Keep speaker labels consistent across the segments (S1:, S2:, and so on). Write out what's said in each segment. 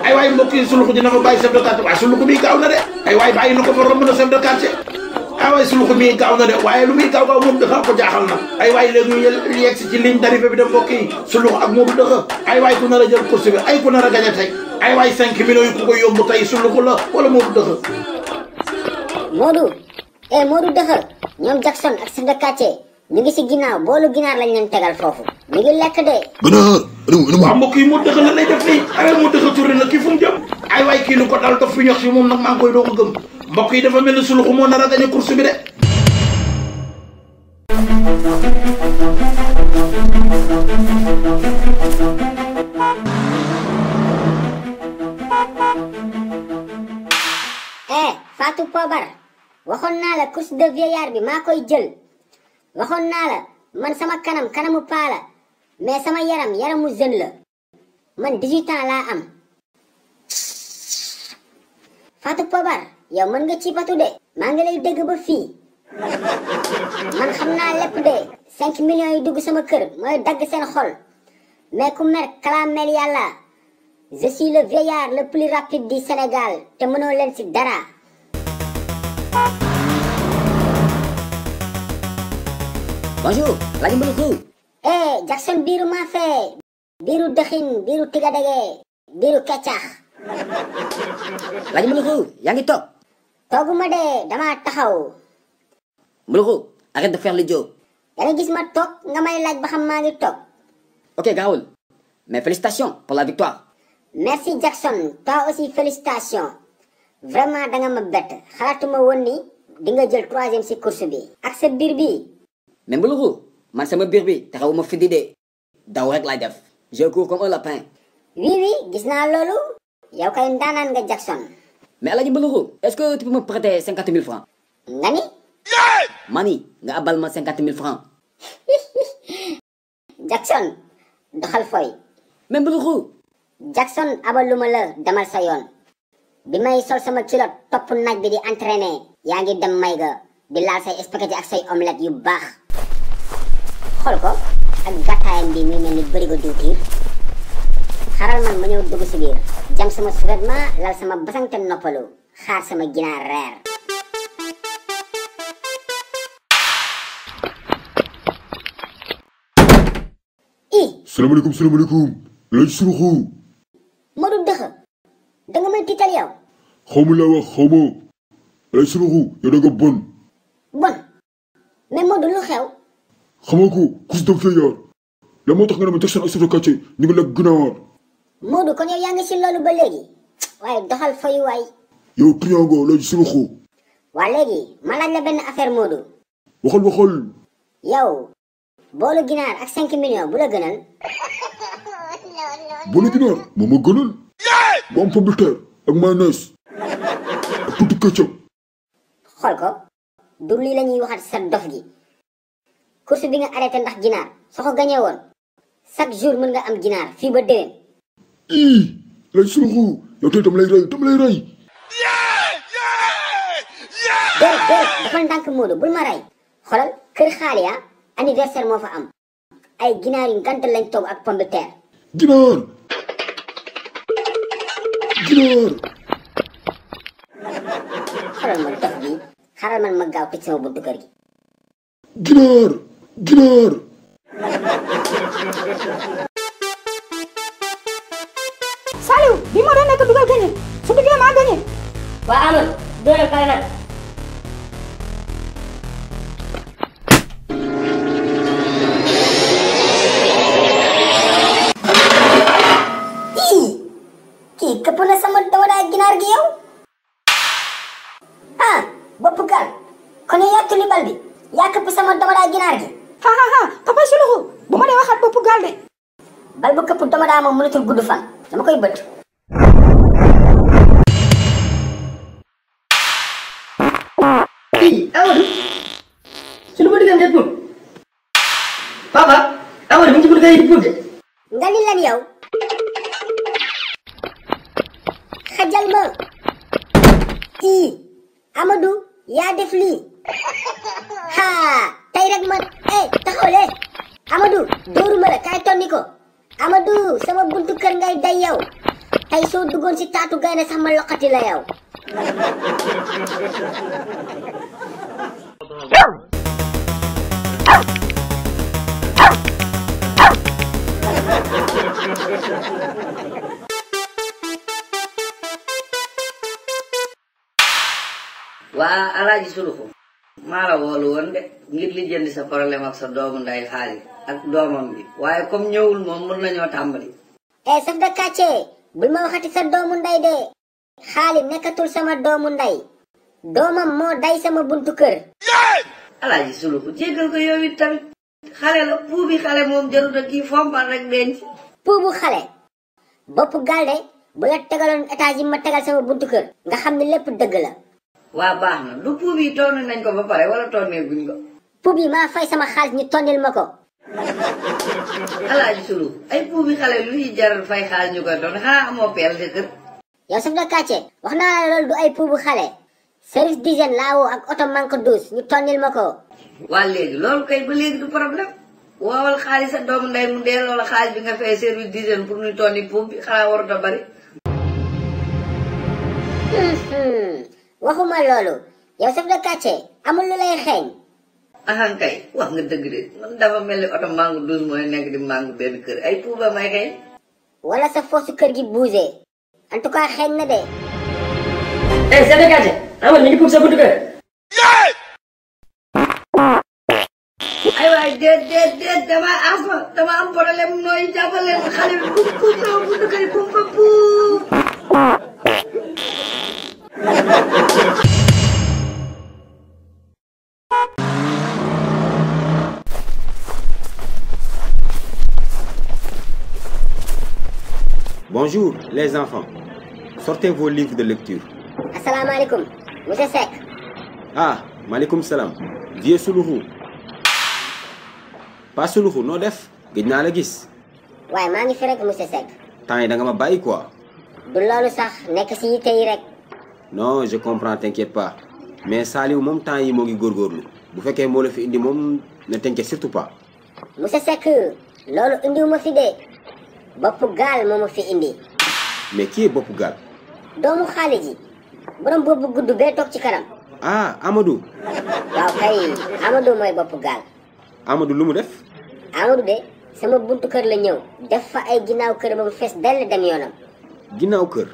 S1: ay waay mbokk yi Suluxu dina fa bàyyi chef de quartier waaye Suluxu mi gaaw na de ay waay bàyyi na ko fa romb na chef de quartier ay waay Suluxu mi gaaw na de waaye lu muy gaaw moom dafa ko jaaxal na ay waay léegi ñu yegg si ci ligne d'arrivée bi de mbokk yi Suluxu ak Modou Dëxa ay waay ku nar a jël course bi ay ku nar a gañe tey ay waay 5 millions yi ku ko yóbbu tey Suluxu la wala Modou Dëxa
S2: Modou Dëxa ñoom Jackson ak chef de quartier ñu ngi si ginnaaw boolu ginaar lañ leen tegal foofu ñu ngi lekk de
S1: waaw mbokk yi Modou Dëxa la lay def nii ay Modou Dëxa tourné na kii fu mu jëm ay waay kii lu ko dal dof fi ñox si moom nag maa ngi koy doog a gëm mbokk yi dafa mel ni Suluxu moo nar a gañe course bi de
S2: Fatou Pobar waxoon naa la course de vieillard bi maa koy jël waxoon naa la man sama kanamu paa la mais sama yaramu jeune la man 18 ans laa am Fatou Pobar yow mën nga ci patu de maa ngi lay dégg ba fii man xam naa lépp de 5 millions yi dugg sama kër mooy dagg seen xol mais ku mer kalamel yàlla je suis le vieillard le plus rapide du Sénégal te mënoo leen ci dara.
S3: Bonjour, Lagi Mbuluxu.
S2: Jackson biiru maafe biiru dëxin biiru tigadege biiru keccax.
S3: Lagi Mbuluxu, yaa ngi toog.
S2: tooguma de dama taxaw.
S3: Mbuluxu, arrête de faire l'idiot.
S2: da nga gis ma toog nga may laaj ba xam maa ngi toog.
S3: Ok, Gaoul. Mais félicitations pour la victoire.
S2: Merci Jackson, toi aussi félicitations. Vraiment da nga ma bett xalaatuma woon ni di nga jël 3e ci course bi. ak sa biir bi.
S3: Mais Mbuluxu, man sama biir bi taxawuma fi di de. daw rek laay def. Je cours comme un lapin.
S2: Oui, gis naa loolu. yow kay ndaanaan nga Jackson.
S3: Mais Alaaji Mbuluxu, est-ce que tu peux me prêter 50 000 francs?
S2: nga ni.
S3: Mani, nga abal ma 50 000 francs.
S2: Jackson doxal fooy.
S3: Mais Mbuluxu.
S2: Jackson abaluma la demal sa yoon. bi may sol sama kilot topp naaj bi di entraîner. yaa ngi dem may ga di laal say spaghetti ak say omelette yu baax. xool ko ak gàttaayam bi muy mel ni bërigo diwtiir. xaral man ma ñëw dugg si biir jam sama sous-vêtement lal sama basang te noppalu xaar sama ginaar reer.
S4: salaamaaleykum laaj Suluxu.
S2: Modou Dëxa da nga may tiital yow.
S4: xawma laa wax xawma laaj Suluxu yow da nga bon.
S2: bon mais Modou lu xew.
S4: xamoo ko course de vieillard la moo tax nga ne ma Jackson ak chef de quartier ñu ngi lekk ginaar.
S2: Modou kon yow yaa ngi si loolu ba léegi waaye doxal fayu waay.
S4: yow triangle laaj Suluxu.
S2: waa léegi ma laaj la benn affaire Modou.
S4: waxal.
S2: yow boolu ginaar ak 5 millions bu la gënal.
S4: boolu ginaar moom ma gënal. bu am pomme de terre ak mayonnaise ak tuuti ketchup.
S2: xool ko du lii la ñuy waxat sa dof gi. course bi nga arrêté ndax ginaar soo ko gañee woon chaque jour mën nga am ginaar fii ba déwén.
S4: laaj Suluxu yow tey dama lay rey.
S2: déet dafa ndànk Modou bul ma rey. xoolal kër xaali ya anniversaire moo fa am ay ginaar yu ngant lañ togg ak pomme de terre.
S4: ginaar.
S2: xoolal ma dof bi xaaral man ma gaaw tëj sama buntu kër gi.
S4: ginaar.
S5: Saliou bi moo doon nekk dugal gagné su duggee maa gagné.
S6: waa Amadou dooleel pare nag.
S2: kii këpp na sama doodaa ginaar gi yow. bopp gaal kon yow yaa tulli bal bi yaa këpp sama doodaa ginaar gi.
S5: papa Suluxu bu ma dee waxaat bopp gaal de.
S2: bal bu këpp doodaa moom mënatul gudd fan dama koy bët.
S6: Amadou su lu ma diggante pour papa Amadou mu ngi ci pour kay pour de.
S2: nga ni lan yow. xajal ma. Amadou yaa def lii. tey rek ma taxawle. Amadou dóoruma la kaay tonni ko. Amadou sama buntu kër ngay day yow. tey soo duggoon si taatu gaynde sax ma loqati la yow.
S7: waa Alaaji Suluxu maa la woolu woon de ngir li jëndi sa problème ak sa doomu nday xaalis ak doomam bi waaye comme ñëwul moom mën nañoo tàmbali.
S2: chef de quartier bul ma waxati sa doomu nday de xaalis nekkatul sama doomu nday doomam moo day sama buntu kër.
S7: Alaaji Suluxu jéggal ko yow it tamit xale la puubi xale moom jarut a kii fompal rek denc.
S2: puubu xale boppu galde bu la tegaloon étage yi ma tegal sama buntu kër nga xam ne lépp dëgg la.
S7: waa baax na du puub yi tourné nañ ko ba pare wala tourné buñ ko.
S2: puub yi maa fay sama xaalis ñu tonnil ma ko.
S7: Alaaji Suluxu ay puubi xale lu ñuy jaral fay xaalis ñu koy tourné xanaa amoo peel sa kër.
S2: yow chef de quartier wax naa la loolu du ay puubu xale service d'hygiène laa woo ak oto manque douce ñu tonnil ma ko.
S7: waa léegi loolu kay ba léegi du problème woowal xaalis sa doomu ndey mu dee loola xaalis bi nga fay service d'hygiène pour ñu tonni puub bi xanaa warut a bari.
S2: waxuma loolu yow chef de quartier amul lu lay xeeñ.
S7: ahan kay wax nga dëgg de man dafa mel ni oto manque douce mooy nekk di manque benn kër ay puuba may xeeñ.
S2: wala sa foosu kër gi bougé en tout cas xeeñ na de.
S6: chef de quartier amal ñu ngi puub sa buntu kër.
S7: ay waay déet dama asma dama am problème nooy jàppale xale bi puub sama buntu kër yi puub fa puub.
S8: Bonjour les enfants, sortez vos livres de lecture.
S2: asalaamaaleykum monsieur Seck.
S8: Ah, maaleykum salaam. Vieux Suluxu. Pas Suluxu noo def gëj naa la gis.
S2: waaye maa ngi fi rek monsieur Seck.
S8: temps yi da nga ma bàyyi quoi.
S2: du loolu sax nekk si yitte yi rek.
S8: Non, je comprends, t'inquiète pas. Mais Saliou moom temps yi moo ngi góorgóorlu bu fekkee moo la fi indi moom ne t'inquiète surtout pas.
S2: monsieur Seck loolu indiwuma fi de boppu gaal moo ma fi indi.
S8: Mais qui est boppu gaal?
S2: doomu xaalis ji borom boobu gudd bee toog ci kanam.
S8: Ah, Amadou.
S2: waaw kay Amadou mooy boppu gaal.
S8: Amadou lu mu def?
S2: Amadou de sama buntu kër la ñëw def fa ay ginnaaw kër ba mu fees dell dem yoonam.
S8: Ginnaaw kër.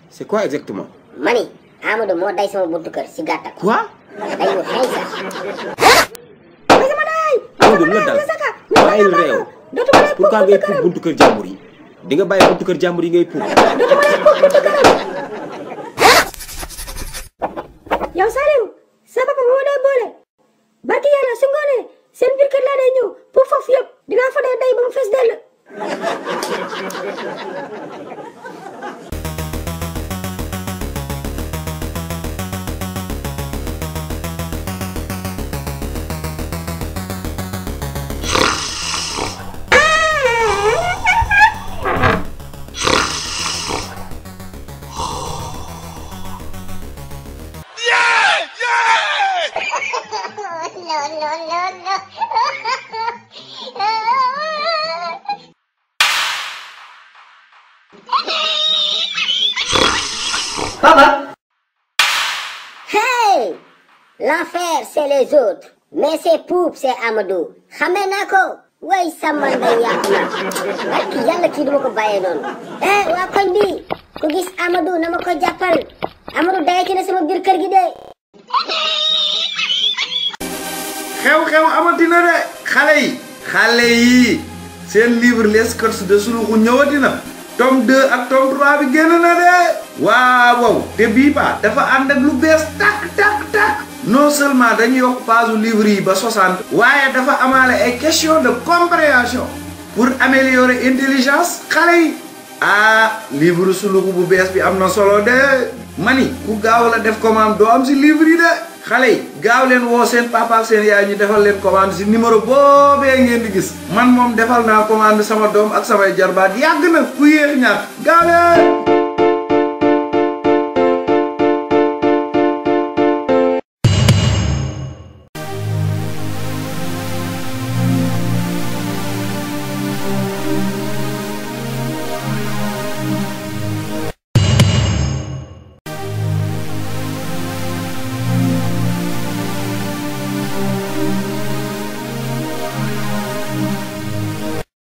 S8: C'est quoi exactement?
S2: mani Amadou moo day sama buntu kër si gàttal.
S8: Quoi?
S2: day yu xeeñ sax.
S8: Amadou la dal bàyyil réew. Pourquoi ngay puub buntu kër jàmbur yi? di nga bàyyi buntu kër jàmbur yi ngay puub.
S5: yow Saliou sa papa moo day boole barki yàlla su ngoonee seen biir kër laa day ñëw pour foofu yëpp dinaa fa day ba mu fees dell.
S6: Papa.
S2: Hey! L'enfer, c'est les autres. Mais c'est Poup, c'est Amadou. xamee naa ko. way sama ndey yàqu na. barki yàlla kii duma ko bàyyee noonu. waa koñ bi ku gis Amadou na ma ko jàppal. Amadou dayati na sama biir kër gi de.
S1: xew-xew amatina de xale yi seen livre les sketchs de Suluxu ñëwati na tome 2 ak tome 3 bi génn na de waaw te bii ba dafa ànd ak lu bees tak non seulement dañuy yokk page livre yi ba 60 waaye dafa amaale ay question de compréhension pour améliorer intelligence xale yi livre Suluxu bu bees bi am na solo de mani ku gaaw la def commande doo am si livre yi de xale yi gaaw leen woo seen papa ak seen yaay ñu defal leen commande si numéro boobee ngeen di gis man moom defal naa commande sama doom ak samay jarbaat yàgg na ku yéex ñaar gaaw leen